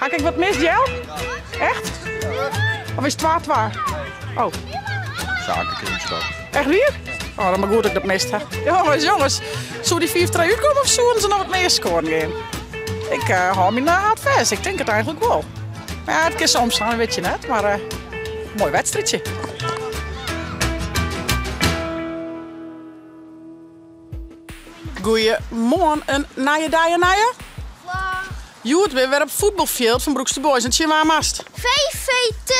Ha ik wat mist, Jel? Echt? Of is het 2-2? Oh. Zaken Echt wier? Oh, dan maar goed dat ik dat mist ha. Jongens, jongens. Soe dy 5-3 útkomme of soenen se noch wat mear skoaren gean? Ik uh, hâld myn hart fêst. Ik tink it eigentlik wol. Mar ja, it kin soms dan, wit je net. Mar uh, moai wedstriidsje. Goeiemoarn, in nije dei, in nije? Hjoed binne we wer op fuotbalfjild fan Broekster Boys. En tsjin wa moatst? VVT.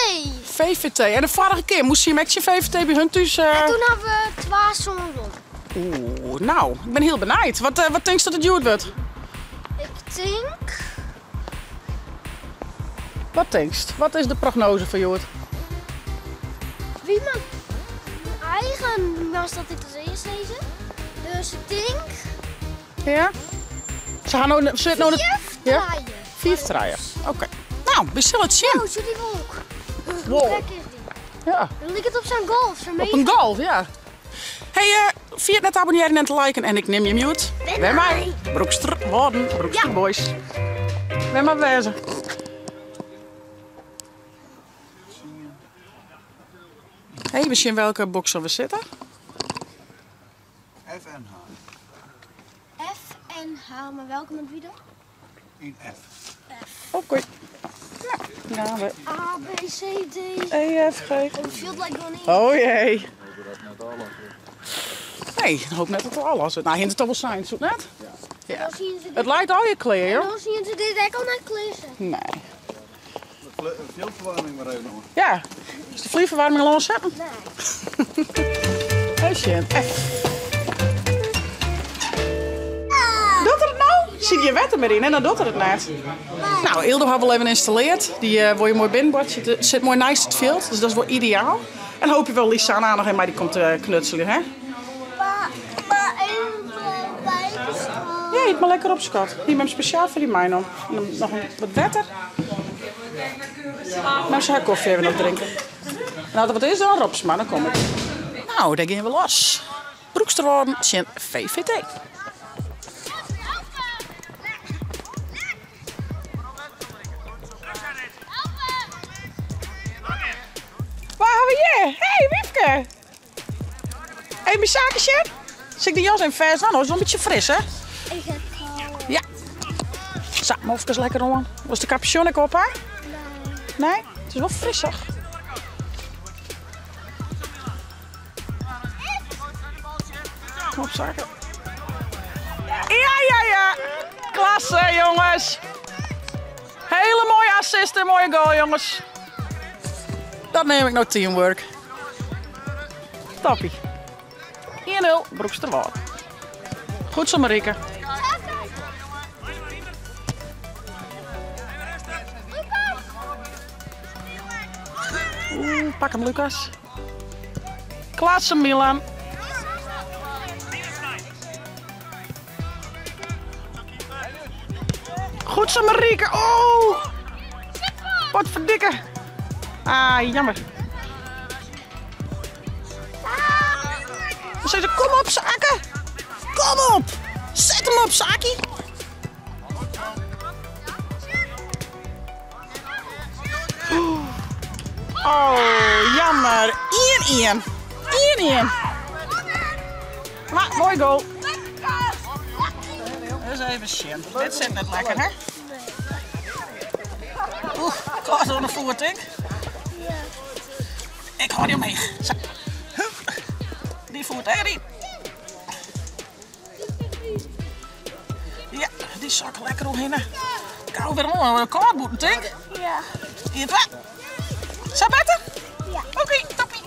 VVT. En de foarige kear moast je hem ek tsjin VVT by hun thús? En toen hawwe we 2-sân wûn. Oeh, nou, ik bin hiel benijd. Wat, uh, wat tinkst dat it hjoed wurdt? Ik tink... Wat tinkst? Wat is de prognose foar hjoed? Wie moat eigen was dat dit als eerst lezen. Dus ik denk. Ja? Se ha no, sit no de, ja? 5-3. Oké. Nou, we sille it sjen. Oh, zit die wolk. Wow. Hoe is die? Ja. Dan lijkt het op zo'n golf. Zo Op een golf, ja. Hey, uh, ferjit net te abonnearjen en te liken en ik nim je mute. Wer mei. Broekster Wâlden, Broekster ja. Boys. Wer mar wêze. Even sjen welke box we sitte. F en H. F en H, maar welke met wie dan? In F. F. Oké. Nou, gaan we. A, B, C, D. E, F, G. Oh, het veld lijkt wel niet. Oh jee. Nee, ik hoop net dat het al was. Nou, hint het al wel zijn, zoek net. Ja. Ja. Dan zien ze dit, Het lijkt al je kleren, joh. dan zien ze dit ook al naar kleren. Nee. De veldverwarming maar even nog. Ja. Is de vliegverwarming al aanzetten? Nee. Hey, Sjen. F. Doet er het nou? Zit je wetter meer in en dan doet er het net. Nou, Ildo hebben we al even geïnstalleerd. Die uh, word je mooi binnenbord. Zit, zit mooi naast het veld, dus dat is wel ideaal. En hoop je wel Lisanne nog in mij die komt uh, knutselen, hè? Maar, maar even bij Ja, eet maar lekker op, schat. Hier met speciaal voor die mij nog. En dan nog een, wat wetter. Nou, ze haar koffie even nog drinken. Nou, wat is dan? Rops, maar dan kom ik. Nou, daar gaan we los. Broeksterwâlden tsjin VVT. Waar hebben we hier? Hey, Wiefke! Hey, mijn zakenchef. Zit ik de jas in vers? Nou, dat is wel een beetje fris, hè? Ik heb al. Ja. Zo, mofkes lekker om. Was de capuchon ik op, hè? Nee. Nee? Het is wel frissig. Kom op, zaken. Ja, ja, ja. Klasse, jongens. Hele mooie assist en mooie goal, jongens. Dat neem ik nou teamwork. Toppie. 1-0, Broeksterwâld. Goed zo, Marieke. Oeh, pak hem, Lucas. Klasse, Milan. Goed zo, Marieke. Oh! Wat verdikke. Ah, jammer. Dan zei ze, kom op, Sake. Kom op. Zet hem op, Saki. Oh, jammer. 1-1. 1-1. Maar, mooi goal. Eens even zien. Dit zit net lekker, hè? Oeh, koud onder de voet, ik. Ik hou die omheen. Zo. Hup. Die voet erin. Ja, die zak lekker omheen. Kou weer om, een koud moeten, denk Ja. 1, 2. Zo beter? Ja. Oké, okay, toppie.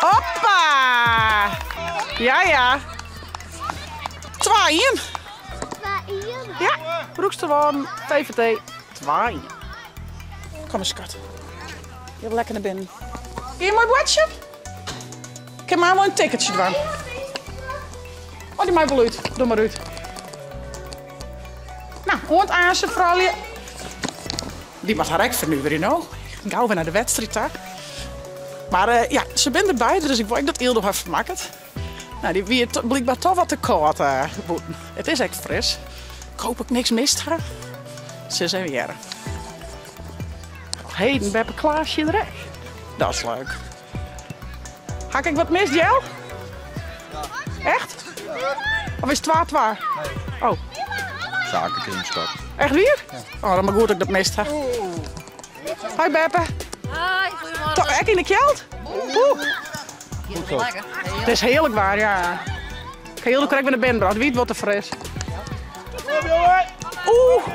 Hoppa! Ja, ja. 2-1. 2-1. Ja, Broeksterwâlden, VVT, 2-1. Kom eens, schat. Je hebt lekker naar binnen. Kun je een mooi bordje? Ik heb maar wel een ticketje dwang. Oh, die maakt wel uit. Doe maar uit. Nou, hoort aan ze vooral je. Die mag haar ook vernuweren, nou. Ik ga weer naar de wedstrijd daar. Maar uh, ja, ze zijn erbij, dus ik wil dat Ildo haar vermaakt. Nou, die wie blijkbaar toch wat te koud uh, Het is echt fris. Ik hoop ik niks mist ha. Sis even hearre. Heden, beppe Klaasje der ek. Dat is leuk. Ha ik wat mist, Jel? Echt? Of is het 2-2? Oh. Zaken kringskap. Echt wier? Oh, dan maar goed dat ik dat mist ha. Hoi Beppe. Hoi, goedemorgen. Toch ek yn de kjeld? Oeh. Goed zo. Lekker. Het is heerlijk waar, ja. Ik ga heel correct weer naar binnen, het wiet wordt te fris. Oeh.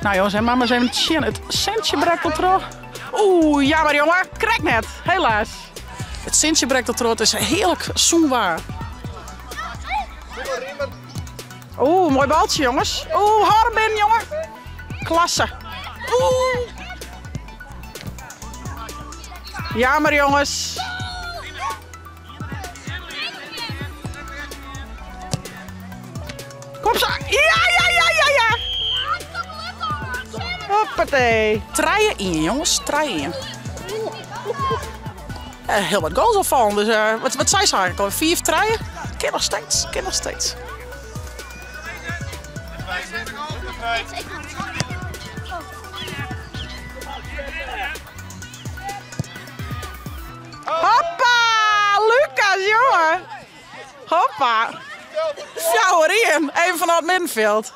Nou jongens, en mama eens even tsjin. It sintsje brekt al troch. Oeh, jammer jongen. Krekt net, helaas. It sintsje brekt al troch, it is heerlijk sûn waar. Oeh, mooi baltsje jongens. Oeh, hâld hem binnen jongen. Klasse. Oeh. Jammer jongens. Kom zo. Ja, ja, ja, ja, ja. Hoppatee. 3-1 jongens. 3-1. Heel wat goals al vallen. Dus wat zei ze eigenlijk al? 4-3? Ken nog steeds. Ken nog steeds. Hoppa! Lucas, jongen! Hoppa! 4-1, even vanuit het middenveld.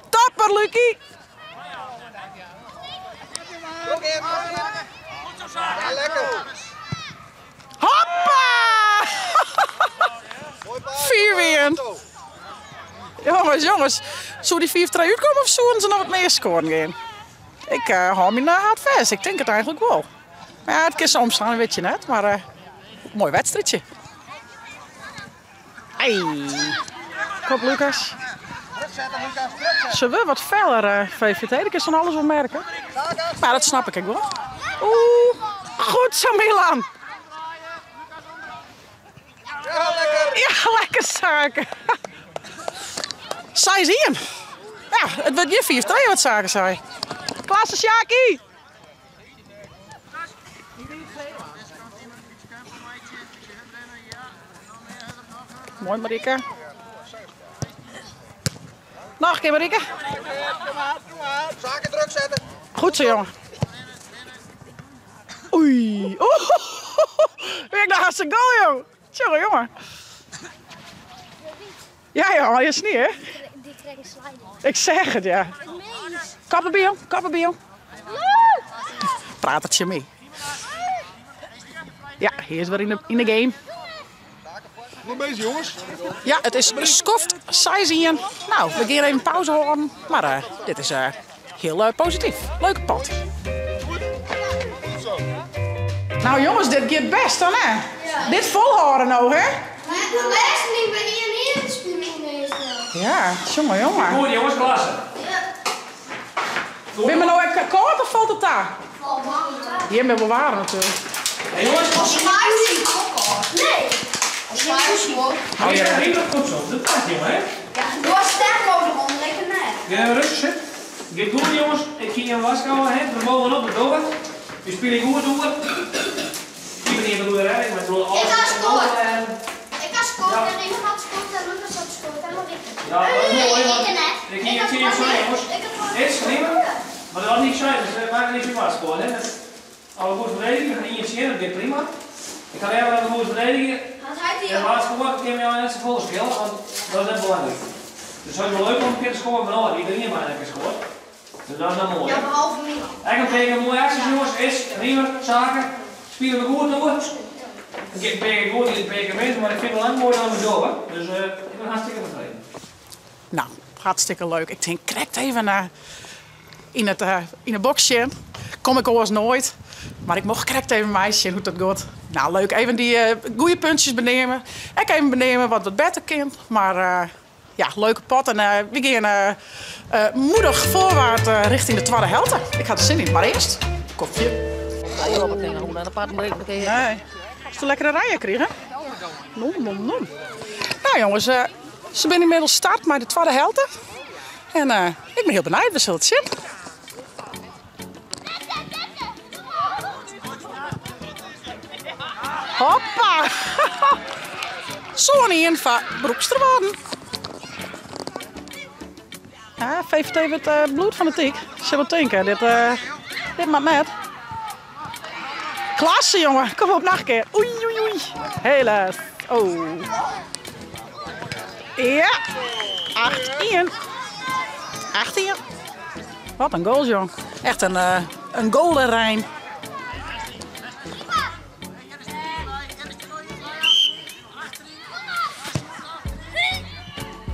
Topper, Lucie! Hoppa! 4-1. Jongens, jongens. Zou die 4-3 uitkomen of zouden ze nog wat meer scoren gaan? Ik hou me naar hard vast. Ik denk het eigenlijk wel. Maar ja, het kan soms staan, weet je net. Maar mooi wedstrijdje. Hey. Kom Lucas. Ze willen wat feller, VVT. Ik kan van alles wel merken. Maar dat snap ik ook wel. Oeh, goed zo Milan. Ja, lekker zaken. Zij is hier. Ja, het wordt hier 4-2 wat zaken zei. Klasse Sjaki. Mooi Marieke. Nog een keer Marieke. Zaken druk zetten. Goed zo jongen. Oei. Oeh. Weer naar zijn goal joh. Tjonge jongen. Ja joh, is niet hè? Die trekt een sliding. Ik zeg het ja. Kappen bij jong, kappen bij jong. Praat het je mee. Ja, hier is weer in de game. Goed bezig jongens. Ja, het is skoft, size in. Nou, we gaan even pauze houden. Maar dit is heel positief. Leuke pot. Nou jongens, dit gaat best dan hè? Ja. Dit volhouden nou hè? Maar ik wil best niet bij 1-1 spelen meestal. Ja, jongen, jongen. Goed jongens, klasse. Ja. Ben je nou echt koud of valt het daar? Valt man. Hier ben we waren natuurlijk. Hey, jongens, Nee. Oh, ja, heel goed zo. Dat past jongen hè? Ja, door sterk over de lekker net. Ja, rustig zit. Gaat goed jongens, ik ging je waarschuwen hè, we mogen op het door. We spelen goed door. Ik ben niet van de redding, maar ik bedoel alles. Ik ga scoren. En Ik had scoort en Riemer had scoort en Lucas had scoort en Marieke. Ja, dat is mooi, want Ik net. ik ging je serieus zijn, jongens. Ik had gewoon- Is Riemer, maar dat was niet zijn, dus we maken niks meer waar scoren hè. Dat is alle goed verdedigen, we gaan hier zien, dat gaat prima. Ik ga even naar de goed verdedigen. Had hij die En waar scoren, kan je net zoveel spelen, want dat is net belangrijk. Dus het is wel leuk om een keer te scoren, maar nou, iedereen maar een keer scoort. Dus dat is dan mooi. Ja, behalve Milan. Eigenlijk tegen mooie acties jongens, is Riemer, zaken, spelen we goed door. Ik ben goed in het beker mee, maar ik vind het wel lang mooi dan we door. Dus ik ben hartstikke tevreden. Nou, hartstikke leuk. Ik denk, krekt even in het boxje. Kom ik oors nooit. Maar ik mocht krekt even meisje hoe dat gaat. Nou, leuk. Even die goede puntjes benemen. Ik even benemen wat wat beter kind. Maar ja, leuke pot. En we gaan moedig voorwaarts richting de tweede helft. Ik had er zin in, maar eerst koffie. Nee. Is het een lekkere rijen krijgen? Nom, nom, nom. Nou jongens, ze zijn inmiddels start met de tweede helft. En ik ben heel benieuwd, we zullen het zien. Hoppa! 7-1 foar Broeksterwâlden. Ja, VVT wurdt eh, bloed fan de tyk. Sil wol tinke, dit, eh, dit moat net. Klasse, jonge. Kom op, noch in kear. Oei, oei, oei. Helaas. Oh. Ja. 8-1. 8-1. Wat in goal, jong. Echt in, uh, in goalenrein.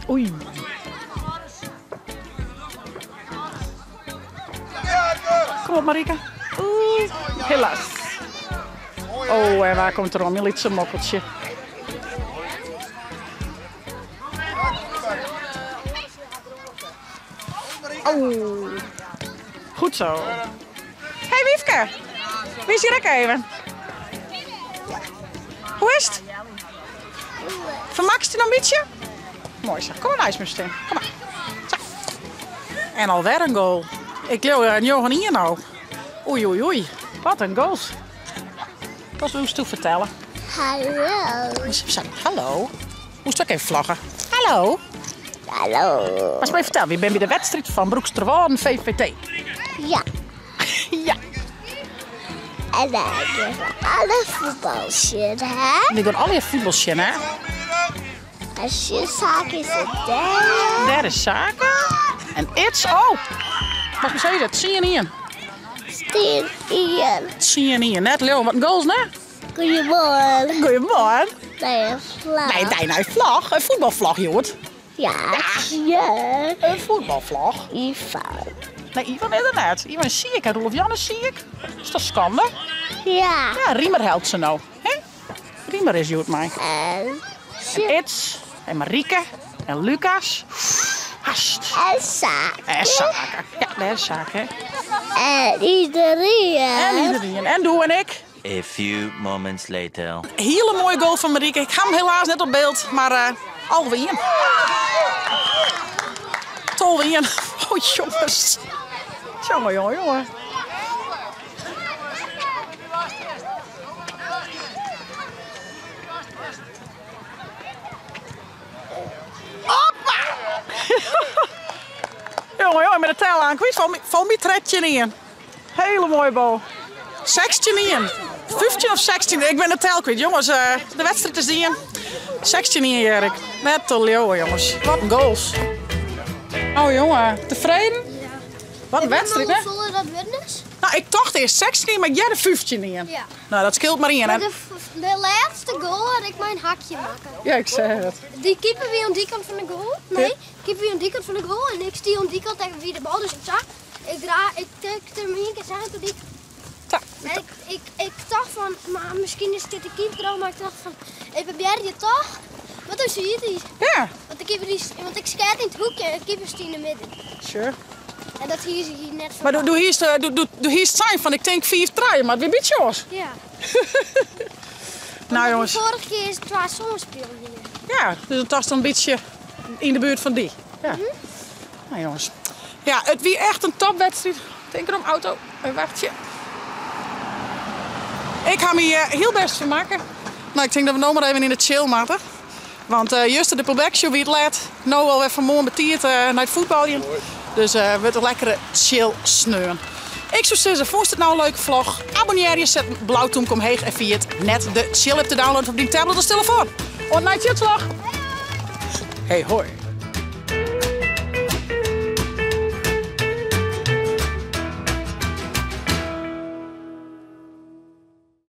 Oei. Kom op, Marike. Oei, helaas. Oh, en waar komt er om? Je lytse mokkeltsje. Oh. Goed zo. Hey Wiefke, wie is hier ook even? Hoe is het? Vermakst je nog een beetje? Mooi zo. Kom maar naar staan. Kom maar. Zo. En alweer een goal. Ik leeuw een jongen hier nou. Oei, oei, oei. Wat een goals. Dat moest toe vertellen. Hallo. Hallo. Moest ook even vlaggen. Hallo. Hallo. Maar eens even vertellen, wie ben bij de wedstrijd van Broeksterwâlden VVT? Ja. Ja. En dan alle voetbalshit, hè? Die doen al je voetbalshit, hè? Als je zaak is het daar. Daar is zaken. En it's, oh! Mag ik zeggen, 10-1. 10-1. 10-1. Net Leeuwen, wat een goals, hè? Goedemorgen. Goedemorgen. Nee, een vlag. Nee, nee, nee, vlag. Een voetbalvlag, joh. Ja, ja. Een voetbalvlag. Ivan. Nee, Ivan is er net. Ivan is ziek en Roelof Jan is ziek. Is dat schande? Ja. Ja, Riemer helpt ze nou. Hè? Riemer is joet mij. En, En Its. En Marieke. En Lucas. Hast. en Zaak. En Zaken. Ja, daar is Zaken. En iedereen. En iedereen. En Doe en ik. A few moments later. Hele mooie goal van Marieke. Ik ga hem helaas net op beeld, maar uh, alweer. Tolweer. Oh jongens. Jongen, jongen, jongen. Hoppa! jongen, jongen, met de tel aan. Kwijt, val me tredje in. Hele mooie bal. 16 in. 15 of 16, ik ben de tel kwijt. Jongens, uh, de wedstrijd is in. 16 in, Erik. Net te leeuwen, jongens. Wat een goals. Oh, jongen. Tevreden? Ja. Wat een wedstrijd, hè? Zullen dat winnen? Nou, ik dacht eerst 16, maar jij de 15 in. Ja. Nou, dat scheelt maar in, hè? De, de laatste goal had ik mijn hakje maken. Ja, ik zei het. Die keeper wie aan die kant van de goal. Nee, keeper wie aan die kant van de goal. En ik stie aan die kant tegen wie de bal. Dus ik zag, ik draai, ik tikte hem één keer aan tot die. En ik, ik, ik dacht van, maar misschien is dit de keeper al, maar ik dacht van, ik probeer je toch? Want dan zie je die. Ja. Want, de keeper die, want ik schaat in het hoekje en de keeper stond in de midden. Sure. En dat hier is hier net van. Maar doe, doe hier doe, doe, doe hier zijn van, ik denk 4 draaien, maar het weer beetje jongens. Ja. Nou jongens. De vorige keer is het waar zonnespeelde hier. Ja, dus het was dan een beetje in de buurt van die. Ja. Nou jongens. Ja, het wie echt een topwedstrijd. Denk erom, auto. Een wachtje. Ik ga me hier heel best vermaken. Nou, ik denk dat we nog maar even in de chill moeten. Want uh, juist de playback show wie het laat. Nou alweer vanmorgen betiert uh, naar het voetbaljen. Dus uh, we het een lekkere chill sneun. Ik zou zeggen, vond het nou een leuke vlog? Abonneer je, zet een blauw toemk omheen en via het net de chill app te downloaden op die tablet of telefoon. Tot naar vlog. Hey hoi.